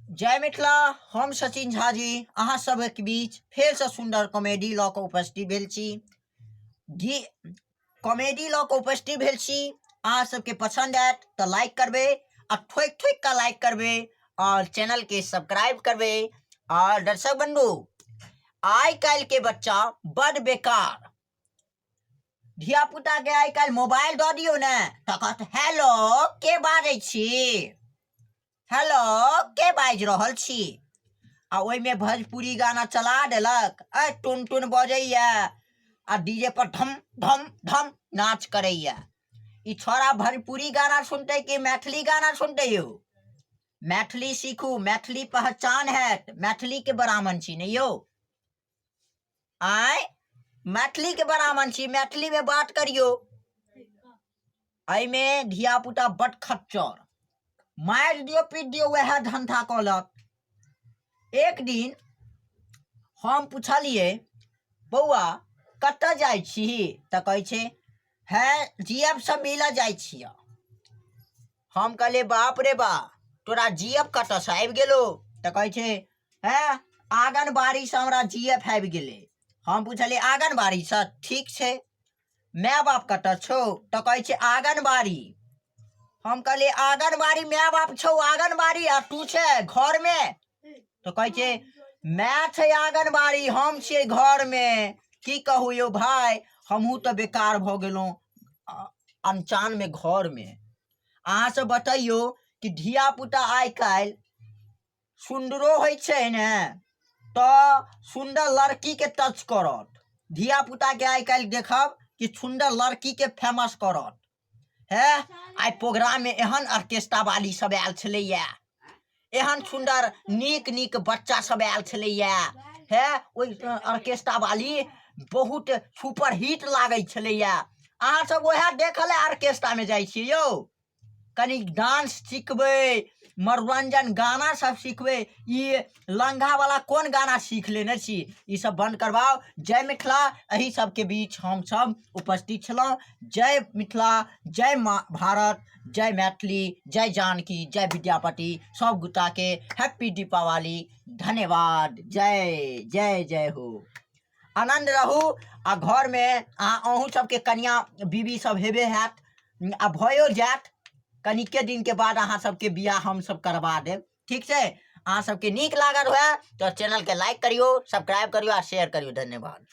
जय मिथिला। हम सचिन झा जी अहाँ सबके बीच फेरसँ सुन्दर कॉमेडी लऽ कऽ उपस्थित भेल छी। गी कॉमेडी लऽ कऽ उपस्थित भेल छी। अहाँ सबके पसन्द आयत तऽ लाइक करबै आ ठोकि ठोकि कऽ लाइक करबै आओर चैनलके सब्सक्राइब करबै। आओर दर्शक बन्धु, आइ काल्हिके बच्चा बड्ड बेकार। धियापुताके आइ काल्हि मोबाइल दऽ दियौ ने तऽ कहत, हेलो, के बाजै छी? हेलो, के बाजि रहल छी? आ ओहिमे भोजपुरी गाना चला देलक, ए टुन टुन बजैया आ डीजे पर धम धम धम नाच करैया। ई छौड़ा भोजपुरी गाना सुनतै कि मैथिली गाना सुनतै यौ? मैथिली सीखू, मैथिली पहचान हैत। मैथिलीके ब्राह्मण छी ने यौ? आँय, मैथिलीके ब्राह्मण छी, मैथिलीमे बात करियौ। एहिमे धियापुता बड खच्चर, मारि दियौ, पीट दियौ, वएह धन्धा कऽ लत। एक दिन हम पुछलियै, बौआ, कतऽ जाइ छी? तऽ कहै छै, हे जी एफ सँ मिलऽ जाइ छियै। हम कहलियै, बाप रे बा, तोरा जी एफ कतऽसँ आबि गेलौ? तऽ कहै छै, हे आँगनबाड़ीसँ हमरा जी एफ आबि गेलै। हम पुछलियै, आँगनबाड़ीसँ? ठीक छै, माय बाप कतऽ छौ? तऽ कहै छै, आँगनबाड़ी। हम कहलियै, आँगनबाड़ी माय बाप छौ आँगनबाड़ी आ तू छै घरमे? तऽ कहै छै, माय छै आँगनबाड़ी, हम छियै घरमे। की कहू यौ भाय, हमहूँ तऽ बेकार भऽ गेलहुँ अनचानमे घरमे। अहाँ सब बतैयौ कि धियापुता आइ काल्हि सुन्दरो होइ छै ने तऽ सुन्दर लड़कीके टच करत। धियापुताके आइ काल्हि देखब कि सुन्दर लड़कीके फेमस करत। हे आइ प्रोग्राममे एहन ऑर्केस्ट्रा वाली सब आयल छलैया, एहन सुन्दर नीक नीक बच्चा सब आयल छलैया। हे ओहि ऑर्केस्ट्रा वाली बहुत सुपर हिट लागै छलैया। अहाँ सब वएह देखऽ लए ऑर्केस्ट्रामे जाइ छियै यौ? कनि डांस सिखबै, मनोरंजन गाना सब सिखबै। ई लंघा वाला कोन गाना सीख लेने छी? ई सब बंद करबाउ। जय मिथिला। एहि सबके बीच हम सब उपस्थित छलहुँ। जय मिथिला, जय माँ भारत, जय मैथिली, जय जानकी, जय विद्यापति। सब गोटाके हैप्पी दीपावली। धन्यवाद। जय जय जय हो। आनन्द रहू। आ घरमे अहाँ अहूँ सबके कनिया बीबी सब हेबे हैत आ भयो जायत। कनिके दिनके बाद अहाँ सबके बियाह हमसब करबा देब। ठीक छै? अहाँ सबके नीक लागल हुए तऽ चैनलके लाइक करियौ, सब्सक्राइब करियौ आ शेयर करियौ। धन्यवाद।